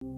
አሁን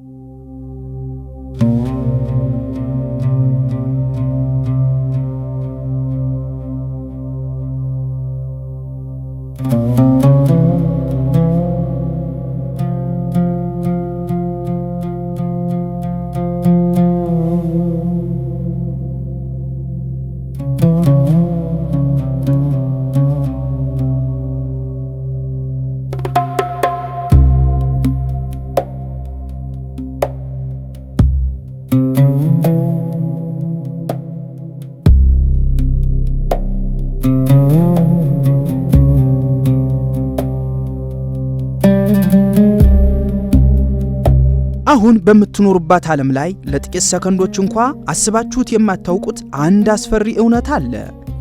በምትኖሩባት ዓለም ላይ ለጥቂት ሰከንዶች እንኳ አስባችሁት የማታውቁት አንድ አስፈሪ እውነት አለ።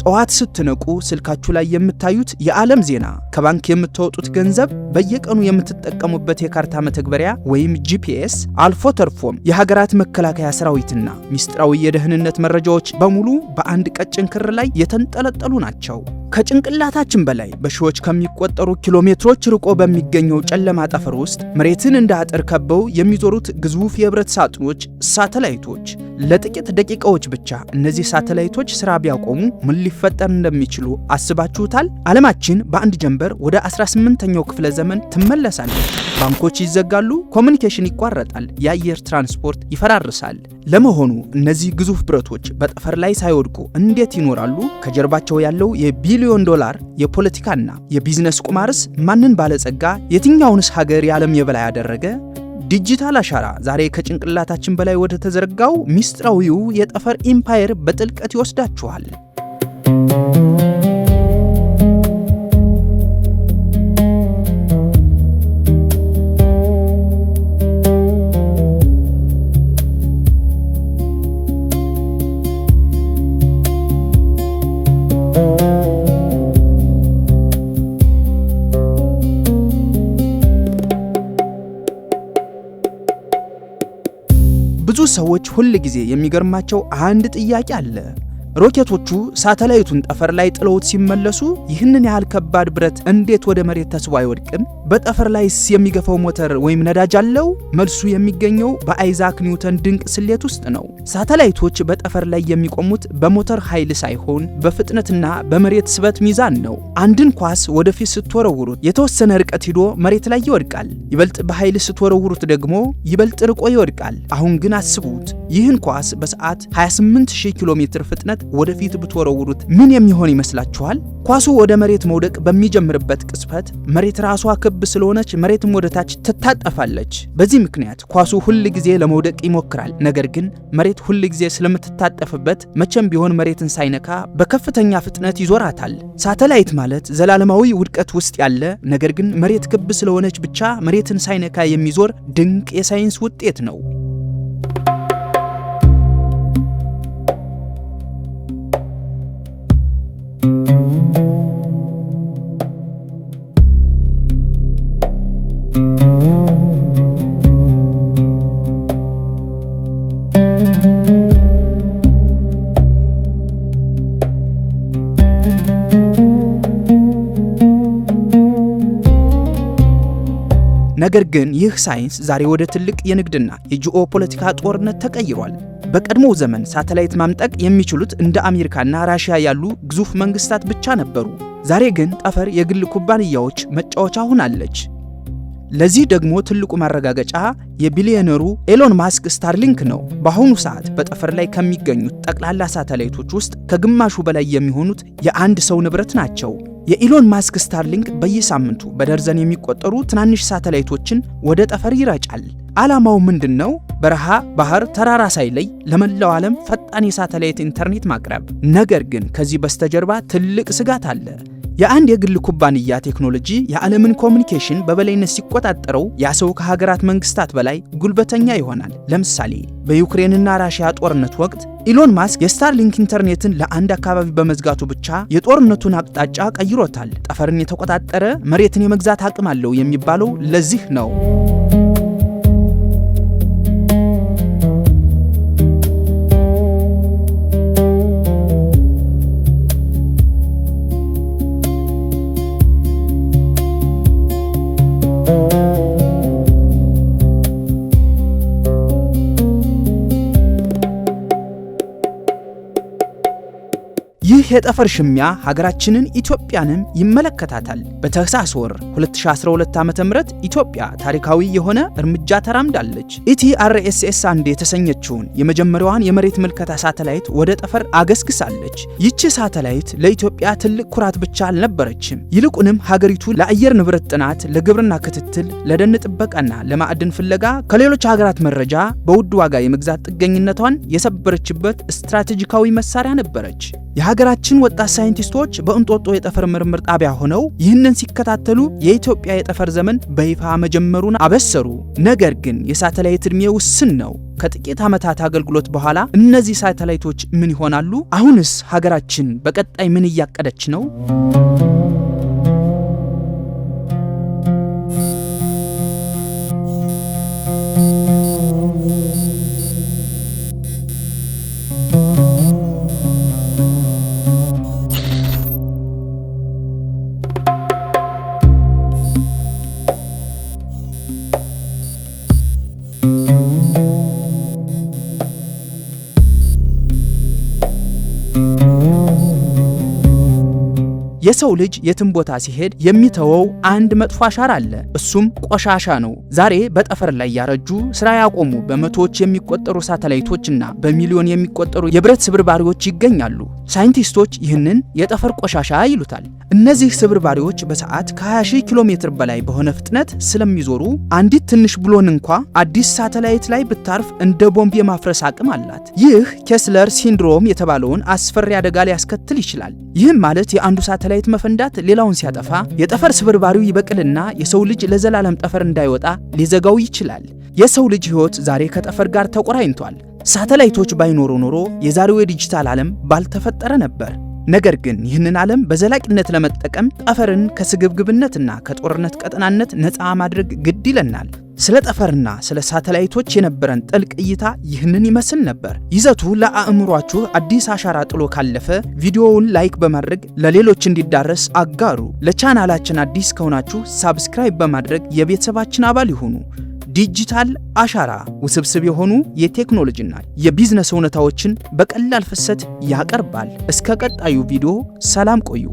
ጠዋት ስትነቁ ስልካችሁ ላይ የምታዩት የዓለም ዜና፣ ከባንክ የምታወጡት ገንዘብ፣ በየቀኑ የምትጠቀሙበት የካርታ መተግበሪያ ወይም GPS፣ አልፎ ተርፎም የሀገራት መከላከያ ሰራዊትና ሚስጥራዊ የደህንነት መረጃዎች በሙሉ በአንድ ቀጭን ክር ላይ የተንጠለጠሉ ናቸው። ከጭንቅላታችን በላይ በሺዎች ከሚቆጠሩ ኪሎ ሜትሮች ርቆ በሚገኘው ጨለማ ጠፈር ውስጥ መሬትን እንደ አጥር ከበው የሚዞሩት ግዙፍ የብረት ሳጥኖች ሳተላይቶች። ለጥቂት ደቂቃዎች ብቻ እነዚህ ሳተላይቶች ስራ ቢያቆሙ ምን ሊፈጠር እንደሚችሉ አስባችሁታል? ዓለማችን በአንድ ጀንበር ወደ 18ኛው ክፍለ ዘመን ትመለሳለች። ባንኮች ይዘጋሉ፣ communication ይቋረጣል፣ የአየር ትራንስፖርት ይፈራርሳል። ለመሆኑ እነዚህ ግዙፍ ብረቶች በጠፈር ላይ ሳይወድቁ እንዴት ይኖራሉ? ከጀርባቸው ያለው የቢሊዮን ዶላር የፖለቲካና የቢዝነስ ቁማርስ ማንን ባለጸጋ፣ የትኛውንስ ሀገር የዓለም የበላይ ያደረገ? ዲጂታል አሻራ ዛሬ ከጭንቅላታችን በላይ ወደ ተዘረጋው ሚስጥራዊው የጠፈር empire በጥልቀት ይወስዳችኋል። ብዙ ሰዎች ሁል ጊዜ የሚገርማቸው አንድ ጥያቄ አለ። ሮኬቶቹ ሳተላይቱን ጠፈር ላይ ጥለውት ሲመለሱ ይህንን ያህል ከባድ ብረት እንዴት ወደ መሬት ተስቦ አይወድቅም? በጠፈር ላይስ የሚገፋው ሞተር ወይም ነዳጅ አለው? መልሱ የሚገኘው በአይዛክ ኒውተን ድንቅ ስሌት ውስጥ ነው። ሳተላይቶች በጠፈር ላይ የሚቆሙት በሞተር ኃይል ሳይሆን በፍጥነትና በመሬት ስበት ሚዛን ነው። አንድን ኳስ ወደፊት ስትወረውሩት የተወሰነ ርቀት ሂዶ መሬት ላይ ይወድቃል። ይበልጥ በኃይል ስትወረውሩት ደግሞ ይበልጥ ርቆ ይወድቃል። አሁን ግን አስቡት፣ ይህን ኳስ በሰዓት 28000 ኪሎ ሜትር ፍጥነት ወደፊት ብትወረውሩት ምን የሚሆን ይመስላችኋል? ኳሱ ወደ መሬት መውደቅ በሚጀምርበት ቅጽበት መሬት ራሷ ክብ ስለሆነች መሬትም ወደ ታች ትታጠፋለች። በዚህ ምክንያት ኳሱ ሁል ጊዜ ለመውደቅ ይሞክራል። ነገር ግን መሬት ሁል ጊዜ ስለምትታጠፍበት መቼም ቢሆን መሬትን ሳይነካ በከፍተኛ ፍጥነት ይዞራታል። ሳተላይት ማለት ዘላለማዊ ውድቀት ውስጥ ያለ፣ ነገር ግን መሬት ክብ ስለሆነች ብቻ መሬትን ሳይነካ የሚዞር ድንቅ የሳይንስ ውጤት ነው። ነገር ግን ይህ ሳይንስ ዛሬ ወደ ትልቅ የንግድና የጂኦፖለቲካ ጦርነት ተቀይሯል። በቀድሞው ዘመን ሳተላይት ማምጠቅ የሚችሉት እንደ አሜሪካና ራሽያ ያሉ ግዙፍ መንግስታት ብቻ ነበሩ። ዛሬ ግን ጠፈር የግል ኩባንያዎች መጫወቻ ሆናለች። ለዚህ ደግሞ ትልቁ ማረጋገጫ የቢሊዮነሩ ኤሎን ማስክ ስታርሊንክ ነው። በአሁኑ ሰዓት በጠፈር ላይ ከሚገኙት ጠቅላላ ሳተላይቶች ውስጥ ከግማሹ በላይ የሚሆኑት የአንድ ሰው ንብረት ናቸው። የኢሎን ማስክ ስታርሊንክ በየሳምንቱ በደርዘን የሚቆጠሩ ትናንሽ ሳተላይቶችን ወደ ጠፈር ይረጫል። ዓላማው ምንድን ነው? በረሃ፣ ባህር፣ ተራራ ሳይለይ ለመላው ዓለም ፈጣን የሳተላይት ኢንተርኔት ማቅረብ። ነገር ግን ከዚህ በስተጀርባ ትልቅ ስጋት አለ። የአንድ የግል ኩባንያ ቴክኖሎጂ የዓለምን communication በበላይነት ሲቆጣጠረው ያ ሰው ከሀገራት መንግስታት በላይ ጉልበተኛ ይሆናል። ለምሳሌ በዩክሬንና ራሽያ ጦርነት ወቅት ኢሎን ማስክ የስታርሊንክ ኢንተርኔትን ለአንድ አካባቢ በመዝጋቱ ብቻ የጦርነቱን አቅጣጫ ቀይሮታል። ጠፈርን የተቆጣጠረ መሬትን የመግዛት አቅም አለው የሚባለው ለዚህ ነው። የጠፈር ሽሚያ ሀገራችንን ኢትዮጵያንም ይመለከታታል። በታህሳስ ወር 2012 ዓ.ም ኢትዮጵያ ታሪካዊ የሆነ እርምጃ ተራምዳለች። ETRSS 1 የተሰኘችውን የመጀመሪያዋን የመሬት ምልከታ ሳተላይት ወደ ጠፈር አገስግሳለች። ይቺ ሳተላይት ለኢትዮጵያ ትልቅ ኩራት ብቻ አልነበረችም። ይልቁንም ሀገሪቱ ለአየር ንብረት ጥናት፣ ለግብርና ክትትል፣ ለደን ጥበቃና ለማዕድን ፍለጋ ከሌሎች ሀገራት መረጃ በውድ ዋጋ የመግዛት ጥገኝነቷን የሰበረችበት ስትራቴጂካዊ መሳሪያ ነበረች። የሀገራችን ወጣት ሳይንቲስቶች በእንጦጦ የጠፈር ምርምር ጣቢያ ሆነው ይህንን ሲከታተሉ የኢትዮጵያ የጠፈር ዘመን በይፋ መጀመሩን አበሰሩ። ነገር ግን የሳተላይት ዕድሜ ውስን ነው። ከጥቂት ዓመታት አገልግሎት በኋላ እነዚህ ሳተላይቶች ምን ይሆናሉ? አሁንስ ሀገራችን በቀጣይ ምን እያቀደች ነው? የሰው ልጅ የትም ቦታ ሲሄድ የሚተወው አንድ መጥፎ አሻራ አለ። እሱም ቆሻሻ ነው። ዛሬ በጠፈር ላይ ያረጁ፣ ስራ ያቆሙ በመቶዎች የሚቆጠሩ ሳተላይቶችና በሚሊዮን የሚቆጠሩ የብረት ስብርባሪዎች ይገኛሉ። ሳይንቲስቶች ይህንን የጠፈር ቆሻሻ ይሉታል። እነዚህ ስብርባሪዎች በሰዓት ከ20,000 ኪሎ ሜትር በላይ በሆነ ፍጥነት ስለሚዞሩ አንዲት ትንሽ ብሎን እንኳ አዲስ ሳተላይት ላይ ብታርፍ እንደ ቦምብ የማፍረስ አቅም አላት። ይህ Kessler syndrome የተባለውን አስፈሪ አደጋ ሊያስከትል ይችላል። ይህም ማለት የአንዱ ሳተላይት መፈንዳት ሌላውን ሲያጠፋ የጠፈር ስብርባሪው ይበቅልና የሰው ልጅ ለዘላለም ጠፈር እንዳይወጣ ሊዘጋው ይችላል። የሰው ልጅ ሕይወት ዛሬ ከጠፈር ጋር ተቆራኝቷል። ሳተላይቶች ባይኖሩ ኖሮ የዛሬው የዲጂታል ዓለም ባልተፈጠረ ነበር። ነገር ግን ይህንን ዓለም በዘላቂነት ለመጠቀም ጠፈርን ከስግብግብነትና ከጦርነት ቀጠናነት ነፃ ማድረግ ግድ ይለናል። ስለ ጠፈርና ስለ ሳተላይቶች የነበረን ጥልቅ እይታ ይህንን ይመስል ነበር። ይዘቱ ለአእምሯችሁ አዲስ አሻራ ጥሎ ካለፈ ቪዲዮውን like በማድረግ ለሌሎች እንዲዳረስ አጋሩ። ለቻናላችን አዲስ ከሆናችሁ subscribe በማድረግ የቤተሰባችን አባል ይሁኑ። ዲጂታል አሻራ ውስብስብ የሆኑ የቴክኖሎጂና የቢዝነስ እውነታዎችን በቀላል ፍሰት ያቀርባል። እስከ ቀጣዩ ቪዲዮ ሰላም ቆዩ።